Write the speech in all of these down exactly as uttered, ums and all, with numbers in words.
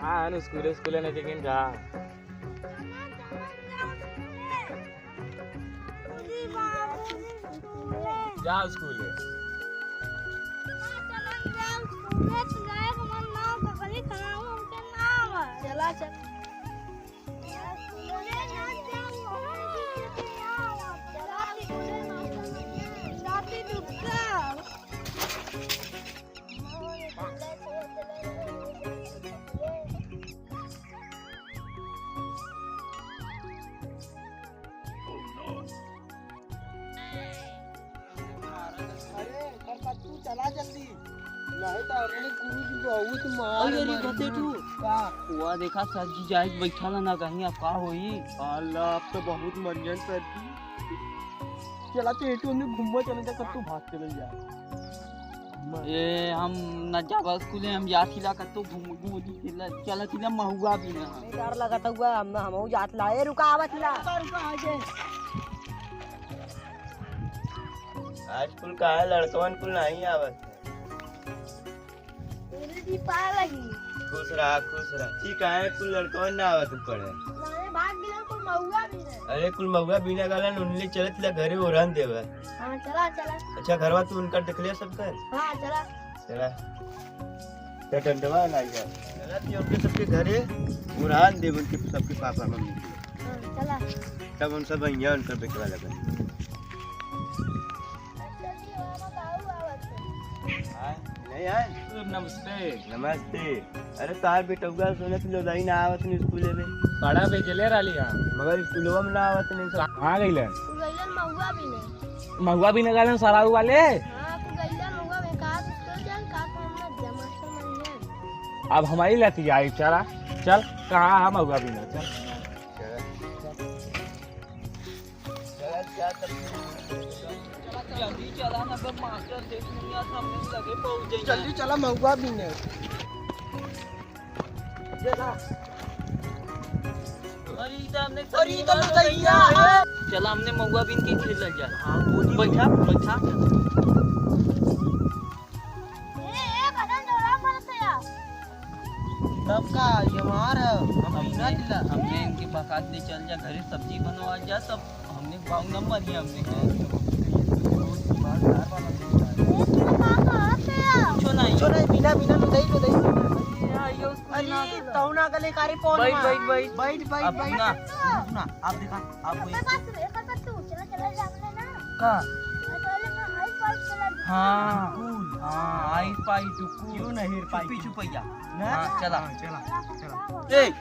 हाँ, स्कूले, स्कूले नहीं देखें जा। जा स्कूले। चला, चला। अरे, करपत्तू, चला जल्दी। नहीं तो अपने गुरुजी बहुत मार अरे, अरे, मारी। भतेटू। का? हुआ देखा, सर जी जाए के बैठा ना, ना कहीं अब का होई? अल्लाह, अब तो बहुत मरियन सर जी। चला तो एटू हमने घूमवा चले जा, कब तू भाग चले जा। ए, हम न जाबा स्कूले, हम जात हिला कत्तो घूम, घूम, चला, चला, चला, महुआ बीना। ए, डर लगत हुआ, हम, हमहू जात ला। ए, रुका, आवत हिला। रुका, रुका, आ जे। आज कुल काहे लड़कवन कुल नहीं आवत है? गुरुजी पाए लगी। खुश रहा, खुश रहा। ठीक है, कुल लड़कवन ना आवत पड़े। मारे भाग गिला, कुल महुआ बीने। अरे, कुल महुआ बीना गालन, उनले चलत ला घरे ओरहन देवे। हाँ, चला, चला। अच्छा, घरवा तू उनकर देख लिया सब कर? हाँ, चला। चला। तो डंडवा ना जा। चला, तू उनके सबके घरे ओरहन देवे, उनके सबके पापा मम्मी के। हाँ, चला। तब हम सब अइया उनकर बेटवा लगा। आए? नहीं आए? नमस्ते। नमस्ते। अरे, तार बेटउआ सुनत लोदाई ना आवत नहीं स्कूले में। पढ़ा भेजले रहली हम। मगर स्कूलवा में ना आवत नहीं सब। कहाँ गइलन? उ गइलन महुआ बीने। महुआ बीने गइलन सराऊ वाले? हाँ, उ गइलन महुआ बीने। का स्कूल जान, का काम ना दिया, मास्टर मर गया। अब हमारी लती आई, चला, चल, कहाँ है महुआ बीने, चल। चल। जल्दी चला ना, बे मास्टर देख लिया, सामने लगे पहुंच जाइए। जल्दी चला, महुआ बीने। चला। अरे, ई तो हमने अरे, ई तो सही लुदैया है। चला, हमने महुआ बीन के खेल लिया। हाँ, बोली। बैठा, बैठा। ए, ए, भजन डोला मत तेरा। तब का, ये हमार है, हम हमने, पीना दिला। हमने इनके बकात ले चल जा, घरे सब्जी बनवा जा, तब हमने पाऊ नंबर ही हमने कहा। कुछो नहीं। कुछो नहीं, बिना, बिना लुदई, लुदई। अरे, तू ना गले कारे कौन बैठ, मार? बैठ, बैठ। बैठ, बैठ, अब बैठ। सुना। सुना, आप देखा, आप वही। का? हाँ, हाँ, आई पाई टुकु। क्यों नहीं पाई? छुपी छुपैया। ना? हाँ, चला। हाँ, चला, चला। ए,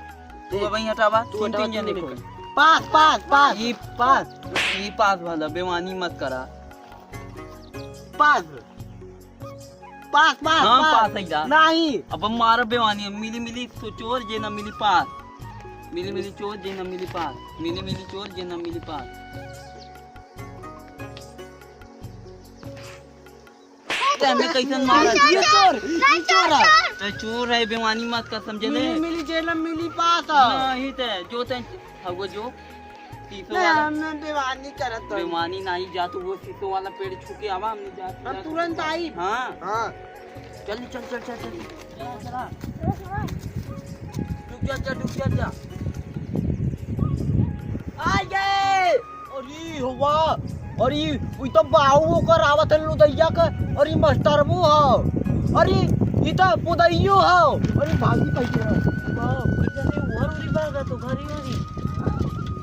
तू ए, अब वहीं हटावा, तू तीन, हटावा, तीन जने तू को। निकल। पास, पास, पास। ई पास। ई पास वाला बेमानी मत करा। पास। पास, पास, हाँ, पास। पास है जा। नहीं। अब हम मारब बेवानी, मिली मिली तो चोर जे ना मिली पास। मिली मिली चोर जे ना मिली पास। मिली मिली चोर जे ना मिली पास। ते हमें कैसन मारा? ये चोर, ये चोर है। ते चोर है, बेवानी मत कर, समझे ले? मिली मिली जे ना मिली पास। नहीं ते, जो ते, हाँ, वो जो। शीशो नहीं, वाला। हमने बेमानी करत हन। बेमानी नहीं जात, वो शीशो वाला पेड़ छू के आवा, हमने जात हम जात तुरंत आई। हाँ। हाँ। चल, चल, चल, चल, चल। चला, चला। डुक जा, जा, डुक जा, जा। आ गए। अरे हुआ, अरे ई तो बाऊ ओकर आवत है लुदैया के। अरे मास्टरबू हो, अरे ई तो पुदैयो हो। अरे भागी कैसे हो? बाप, कैसे उहर उरी भागा तो घरी उरी।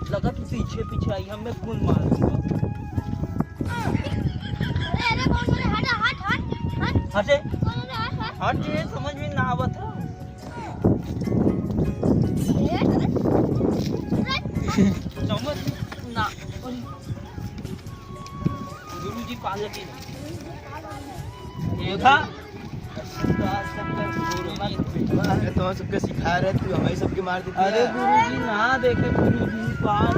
लगा तू पीछे पीछे आई, हमें खून मार दूंगा। अरे, अरे, कौन बोले? हट, हट, हट, हट। हटे? कौन बोले? हट, हट। हट, ये समझ में ना आवत है। ए, अरे, अरे। समझ ना। गुरुजी पालक ही। देखा? अरे, तो हम सबके सिखा रहे, तू हमारे सबके मार देती अरे है। गुरुजी, ना देखे गुरुजी, पार।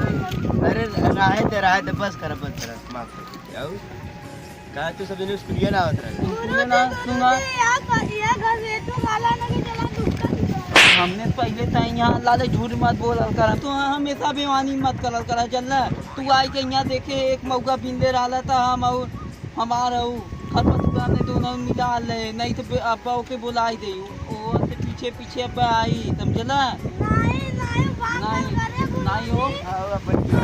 अरे, रहे दे, रहे दे, बस कर, बस कर, माफ कर दीजिए। आओ। कहा तू सब जने स्कूलिया ना आवत रहे? गुरुजी, ना, गुरुजी, सुना। ये, ये घसेटू वाला ना कि चला दुक्का दुक्का। हमने पहले तो यहाँ लाले झूठ मत बोलल करा, तू हमेशा बेमानी मत करल करा, चल ना। तू आई के यहाँ देखे एक मौका बिंदे रहला था हम और हमार हऊ, खरपतवार ने दोनों मिला ले, नहीं तो बे-, अब्बा ओके बुलाई दे, ओ, ओ से पीछे पीछे पीछे अब आई, समझला? नहीं, नहीं, बात नहीं, ना करे, नहीं हो। हाँ, अब बच्ची।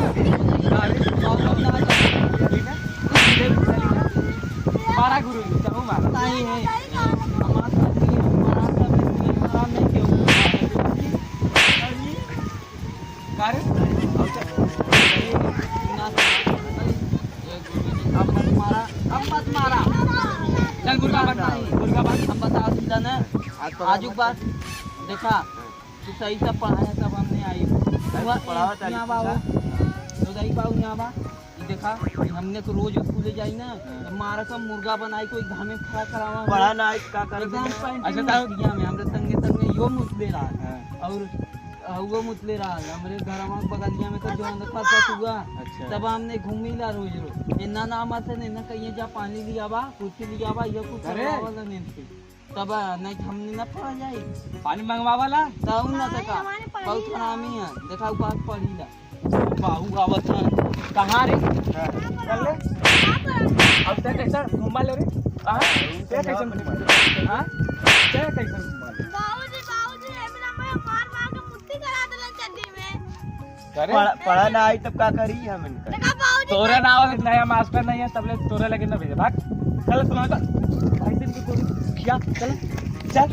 मारा गुरु जी, चाहूँ मारा। नहीं है। हमारा साथ नहीं, हमारा साथ नहीं, हमारा नहीं क्यों? का रे? अब मत मारा, अब मत मारा। चल मुर्गा बांध, मुर्गा बांध। हम बता दीदा ना। आज तो आजुक बात देखा, तू सही से पढ़ाया तब हमने आई। सही से पढ़ावा था, यहाँ बा हो। तो दाई बाबू यहाँ बा। ई देखा, हमने तो रोज स्कूले जाई ना, हाँ। तो मारा सब मुर्गा बनाई, कोई घामे खड़ा करावा। पढ़ा ना आई, का करे? एग्जाम पॉइंट अच्छा, में ताऊ। दिया में, हमरे संगे संगे यो मुतले रहा। हाँ। और, और वो मुतले रहा, हमरे घरवा के बगलिया में तो जौन रखा था सुआ। अच्छा। तब हमने घूमी ला रोज रोज। इन्ना नाम आते ने, ना कहीं जा पानी लिया बा, कुछ लिया बा, ये कुछ अरे। करवा वाला नहीं थे। तब नहीं तो हमने ना पढ़ा जाई। पानी मंगवा वाला? तब ना नहीं, सका। हमारे पानी बहुत ना। हरामी है। देखा, उ बात पढ़ी ला। बाबू आवत है। कहाँ रे? हाँ। चल ले। अब ते कैसा घुमा ले रे? हाँ? ते कैसा घुमा ले? हाँ? ते कैसा घुमा ले? बाबूजी, बाबूजी, ये मेरा मैं मार मार के मुट्ठी करा देला चड्डी में। अरे? पढ़ा, पढ़ा ना आई तब का करी हम इनका? देखा बाबूजी। तोरा ना हो, नया मास्टर नहीं है, तब ले तोरा लगे ना भेजे। भाग। चल, सुना तो। ऐसे भी कोई खिया, चल, चल।